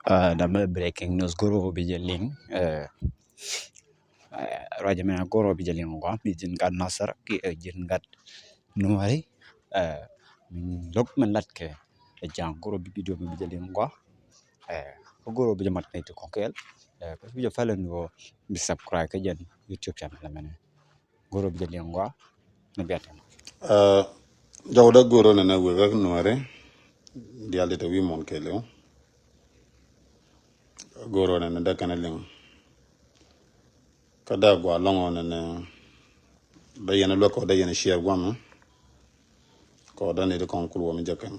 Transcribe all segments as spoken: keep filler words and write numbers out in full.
Ah, dam breaking news guru bi jɛ liŋ. Eh, eh, ruac mɛ guru bi jɛ liŋ gua mi jin gat Nasir ki, eh, jin gat Nuari. Eh, min lok min lat kɛ, eh, jaŋ guru bi video mi bi jɛ liŋ gua. Eh, guru bi jɛ mat ni ti kɔkɛl. Eh, bi jɛ falen wo bi subscribe kɛ jɛn YouTube channel mɛnɛ. Goro bi jɛ liɛŋ gua ni biat. Jɔw dä goro nɛnɛ wek rɛk Nuäri dial dit a wi̱i̱ muɔ̱n kɛɛliw. Goro nɛnɛ dä kɛn liŋ kä dä gua lɔŋɔ nɛnɛ dä yɛn luäk kɔ dä yɛn share guamɛ. Kɔ dä ni di kɔn kul wä mi jɛ kɛn.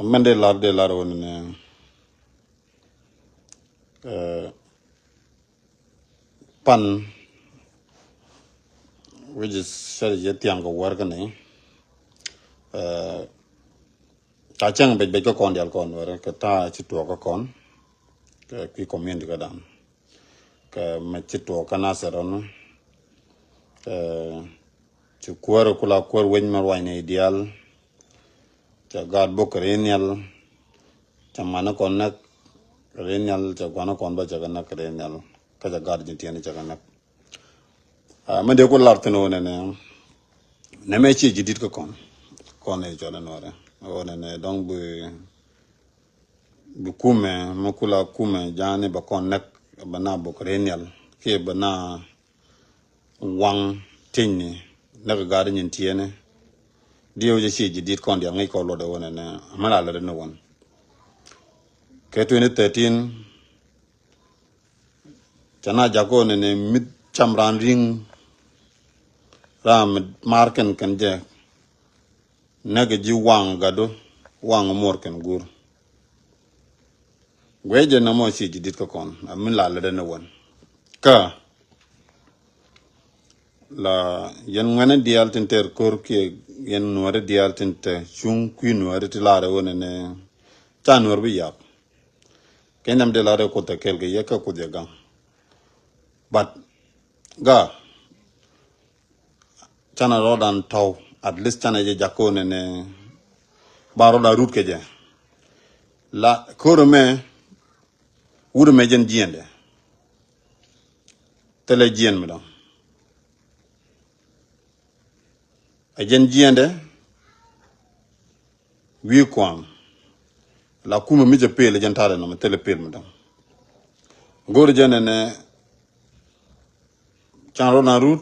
Mɛn dee lar dee lar wä nɛnɛ pan, which is strategy thiaŋ kɛ wär kä ni. Ca cäŋ bec bec kä kɔn dial kɔn wär kɛ ta̱a̱ ci tuɔɔk kä kɔn kɛ kui̱ community kä dan kɛ mɛ ci tuɔɔk kä Nasir ɔn. Ci kuäär kula kuäär wec mɛ ruacni dial. Ca gaat bok kɛ ri nhial. Ca mani kɔn näk kɛ ri nhial, ca guani kɔn bä ca kɛ näk kɛ ri nhial. Kä ca gaat ji̱ tiɛni ca kɛ näk. Mɛ dee ku lar thin wä nɛnɛ nɛ mɛ ci ji̱ dit kä kɔn. Kɔn ni cɔl ni nuɔrɛ wä nɛnɛ dɔŋ bi bi kumɛ mɛ kula kumɛ jani bɛ kɔn näk bɛ na bok kɛ ri nhial kiɛ bɛ na waŋ ti̱nyni näk gaat nyin tiɛni. Diɛw jɛ ci ji̱ dit kɔn dial ŋäc kɔ luɔt ɛ wä nɛnɛ mɛ la lät ni wän. Kɛ twenty thirteen ca na jak kɔ nɛnɛ mit cam ran ri̱ŋ ram mar kɛn kɛn jɛ. Näk ji̱ waŋ gadu waŋ muɔr kɛn gur. Guecɛ nɔmɔ ci ji̱ dit kä kɔn a mi la lätdɛ ni wän. Kä la yɛn ŋuɛni diaal tin tɛr ko̱r kiɛ yɛn nuäri diaal tin tɛ cuŋ kui̱ nuäri ti laarɛ wä nɛnɛ ca nuäri bi yak. Kɛ nam dee laarɛ kuoth a kɛl kɛ yɛ kä kuoth yɛ gaŋ. But ga canɛ rɔɔdan tɔw, at least canɛ jɛ jakä wä nɛnɛ ba rɔɔdan rut kɛ jɛ. La ko̱r mɛ wut mɛ jɛn jiɛndɛ. Thilɛ jiɛn mi dɔ̱ŋ ɛ jɛn jiɛndɛ. Wi̱i̱ kuaŋ la kumɛ mi cɛ pel jɛn ta̱rɛ nɔmɔ thilɛ pel mi dɔ̱ŋ. Go̱o̱r jɛn ɛnɛ can rɔ na rut.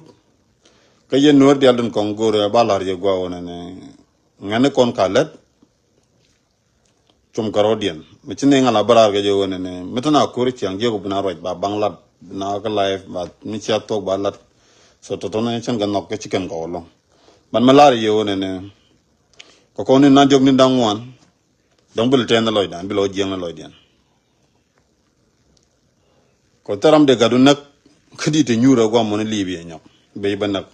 Kä yɛn nuɔ̱ɔ̱r dial din kɔŋ go̱o̱r ɛ ba la̱r yɛ gua̱a̱ wä nɛnɛ ŋɛn ni kɔn ka lät. Cum kɛ rɔ̱diɛn mi ci ni ŋa̱l a bä raar kɛ jɛ wä nɛnɛ mi tɛn a ko̱r ciaŋ jiɛk bi na ruac ba baŋ lat bi na kä life ba mi cia thok ba lat. So tɔtɔn cɛn kɛ nhɔk kä ci kɛn kɔk ɛlɔ̱ŋ. Ban mi lar yɛ wä nɛnɛ kɛ kɔn ni nan diɔk ni daŋ wan. Dɔŋ bi lɛ tɛn ni lɔcdan bi lɛ wä jiɛŋ ni lɔcdiɛn. Kɔ thɛram de gatdu näk kä di te nyuur a guam mɔni liibi a nyɔk bey bä näk.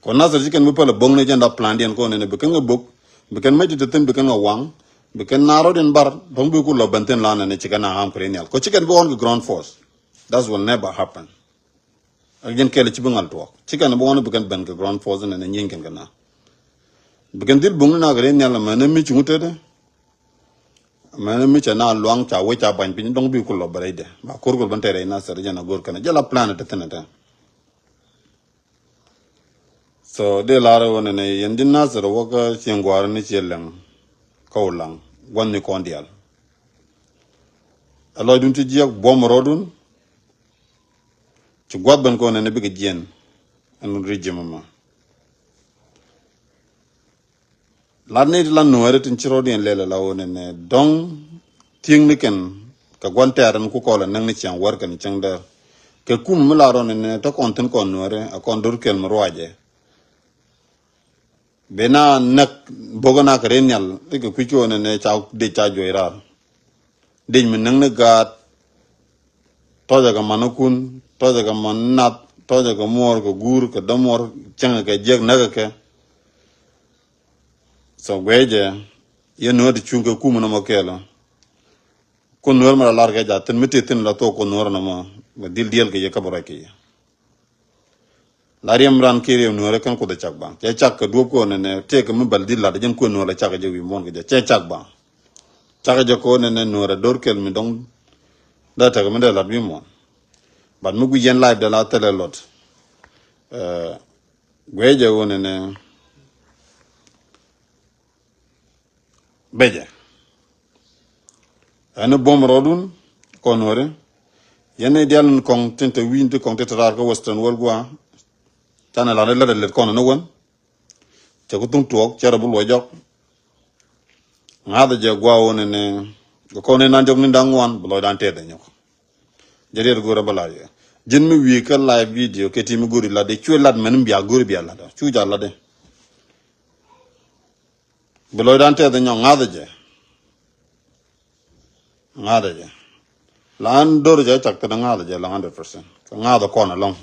Kɔ Nasir ci kɛn bi päl a bo̱ŋ ni jɛn dap plan diɛn kɔn ni bi kɛn ŋa bo̱k bi kɛn mec ti te thin bi kɛn ŋa waŋ bi kɛn na rɔt in bar dɔŋ bi ku lɔ ben thin lan ni ci kɛn a ham kɛ ri nhial kɔ ci kɛn bi ɣɔn kɛ ground force. That will never happen. Ak jɛn kɛl ci bi ŋal tuɔɔk ci kɛn bi ɣɔn bi kɛn ben kɛ ground force ni ni nyieny kɛn kɛ na. Bi kɛn dhil bo̱ŋ ni na kɛ ri nhial mɛ ni mi ci ŋut tete. Mɛn mi cɛ na luaŋ ca wec ca bany piny dɔŋ bi kul lɔ bɛ rɛydɛ ba kor kul bän tɛrɛ Nasir jɛn a gor kɛnɛ jɛ la plan te thin te. So dee lar wä nɛnɛ yɛn di Nasir wä kä cieŋ guar ni ciɛ lɛŋ kä wä laŋ gua̱n ni kɔn dial. Ɛ lɔcdun ti jiɛk buɔm rɔɔdun ci gua̱th bän kɔn nɛnɛ bikɛ jiɛn ɛn ri jiɛ mama. Lat ni ti la nuɔɔri tin ci rɔɔdiɛn lɛl la wä nɛnɛ dɔŋ. Thieŋ ni kɛn kɛ gua̱n tɛɛr ɛn ku kɔl ɛ näk ni ciaŋ wär kɛn cäŋ dɛr. Kɛ kum mi la rɔn nɛnɛ tɔ kɔn thin kɔn nuɔɔri a kɔn dor kɛl mi ruacɛ. Bɛ na näk bo̱k na kɛ ri nhial ikɛ kui̱c kɛ wä nɛnɛ ca dec ca juɔc raar. Dec mi näk ni gaat. Tɔcɛ kɛ man ikun tɔcɛ kɛ man nath tɔcɛ kɛ muɔr kɛ guur kɛ dämuɔr cäŋɛ kɛ jiäk näkɛ kɛ. So guɛcɛ yɛ nuɔ̱ɔ̱r ti cuŋ kɛ kumɛ nɔmɔ kɛɛlɔ. Kun nuɔ̱ɔ̱r mɛ la lar kɛ ja̱ thin mi ti thin la thok kun nuɔ̱ɔ̱r nɔmɔ mɛ dhil diɛl kɛ yɛ kä bɛ ruac kɛ yɛ. La riɛm ran kiɛ riɛm Nuäärä kɛn Kuoth ɛ cak baŋ. Cɛ cak kɛ duɔ̱p kɛ ɣöö nɛnɛ tëëkɛ mi bɛl di̱t lat jɛn kuën Nuäärä cak jɛ wi̱i̱ muɔ̱ɔ̱n kɛ jɛ. Cɛ cak baŋ. Cak jɛ kɛ ɣöö nɛnɛ Nuäärä do̱r kɛl mi dɔ̱ŋ dee tekɛ mi dee lat wi̱i̱ muɔ̱ɔ̱n. But mi guic yɛn live dee la thilɛ lot. Ɛ, guic jɛ ɣöö nɛnɛ becɛ. Ɛn i̱ buɔ̱m rɔɔdun kɔn weri. Yɛn i̱ dial in kɔŋ tin te wi̱i̱n ti kɔŋ ti te raar kä Western world gua. Canɛ lat i̱ lat i̱ let kɔn in i̱ wen. Cɛ ku thuŋ tuɔɔk cɛ rɔ bi luɔc jɔk. Ŋa̱th jɛ gua wun in i̱ kɛ kɔn in nan diɔk ni da̱ŋ ŋuan bi lɔcdan tɛth ɛ nyɔk. Jɛ riɛt go̱rɛ bä lat yɛ. Ji̱n mi wi̱i̱ kä live video kɛ ti mi go̱ri lat i̱ cuɛ lat mɛn mi bia go̱ri bia lat. Cu ca lat i̱. Bi lɔcdan tɛth nyɔk ŋa̱th jɛ. Ŋa̱th jɛ. Lan do̱r jɛ cak thin ŋa̱th jɛ la hundred percent. Kɛ ŋa̱th kɔn alɔŋ.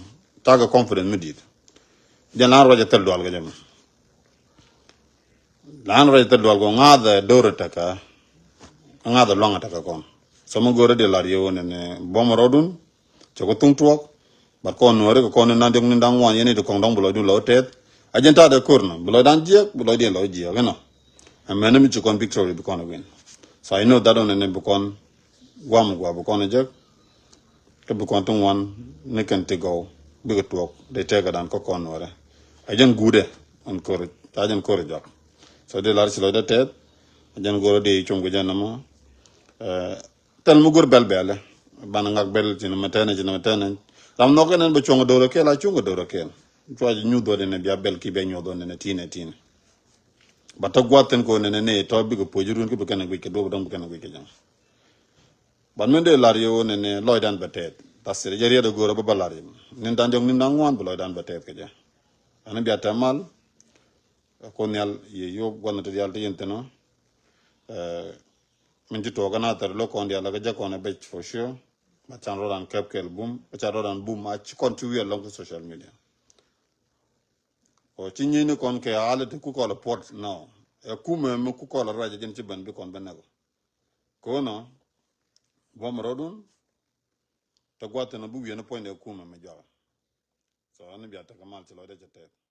Cakɛ confidence mi di̱i̱t. Jɛn lan ruac jɛ thil dual kɛ jɛ mɛ. Lan ruac jɛ thil dual kɛ ŋa̱th do̱r tekɛ. Ŋa̱th luaŋ tekɛ kɔn. So mi go̱r di lar yɛ wun in buɔm rɔɔdun. Cɛ ku thuŋ tuɔɔk. But kɔn Nuäärä kɛ kɔn in nan diɔk ni da̱ŋ wan yɛn i̱ ti kɔŋ dɔŋ bi lɔcdun lɔ tɛth. A jɛn ta̱a̱ dee ko̱r nɔ bi lɔcdan jiɛk bi lɔcdiɛn lɔ jiɛk inɔ. Ɛmɛn mi ci kɔn victory bi kɔn a win. So I know that on ɛn bi kɔn guam gua bi kɔn a jek. Kä bi kɔn ti ŋuan ni kɛn ti gɔw bikɛ tuɔɔk dee tɛkɛ dan kä kɔn Nuäärä. A jɛn guudɛ ɛn ko̱r ca jɛn ko̱r jɔak. So dee lar ci lɔcdä tɛth. A jɛn go̱r dee cum kɛ jɛn nɔmɔ. Ɛ, Thil mi go̱r bɛl bɛlɛ. Banɛ ŋak bɛl ci nɛmɛ tɛnɛ ci nɛmɛ tɛnɛ. Ram nhɔk kɛ nɛn bɛ cuɔ̱ŋ do̱rɛ kɛl a cuɔ̱ŋ do̱rɛ kɛl. Cua ci nyuth dhɔn nɛnɛ bia bɛl ki bia nyuth dhɔn nɛnɛ tinɛ tinɛ. Ba tä gua̱th thin ko nɛnɛ ni tɔ bikɛ puɔ̱c run ki bi kɛnɛ guic kɛ duɔp dɔŋ bi kɛnɛ guic kɛ jɛŋ. Ban min dee lar yɛ wun nɛnɛ lɔcdan bɛ tɛth. That's it. Jɛ riɛt a go̱r a bä ba lar yɛ. Nin dan jɔk nin dan ŋuan bi lɔcdan bɛ tɛth kɛ jɛ. Ani bia tɛmal. Ko nhial yɛ yop gua̱n ti dial ti yɛn thin ɔ. Ɛ, Min ci tuɔɔk kɛ na thɛr lo̱k kɔn diaal kɛ jɛ kɔn ɛ bec for sure. Ba can rɔdan kɛp kɛl bum, ba can rɔdan bum a ci kɔn ci wiɛl lɔŋ ki social media. Ɔ ci nyi̱ni kɔn kɛ alɛ ti ku kɔl ɛ puɔt nɔ. Ɛ kumɛ mi ku kɔl ɛ ruac ɛ jɛn ci ben bi kɔn ben nɛk ɔ. Ko̱nɔ buɔm rɔdun. Te guath thin ɔ bi wiɛn ɛ puɔ̱ny dɛ kumɛ mi jɔak. So ɛn bia tekɛ mal ci lɔcdɛ cɛ tɛth.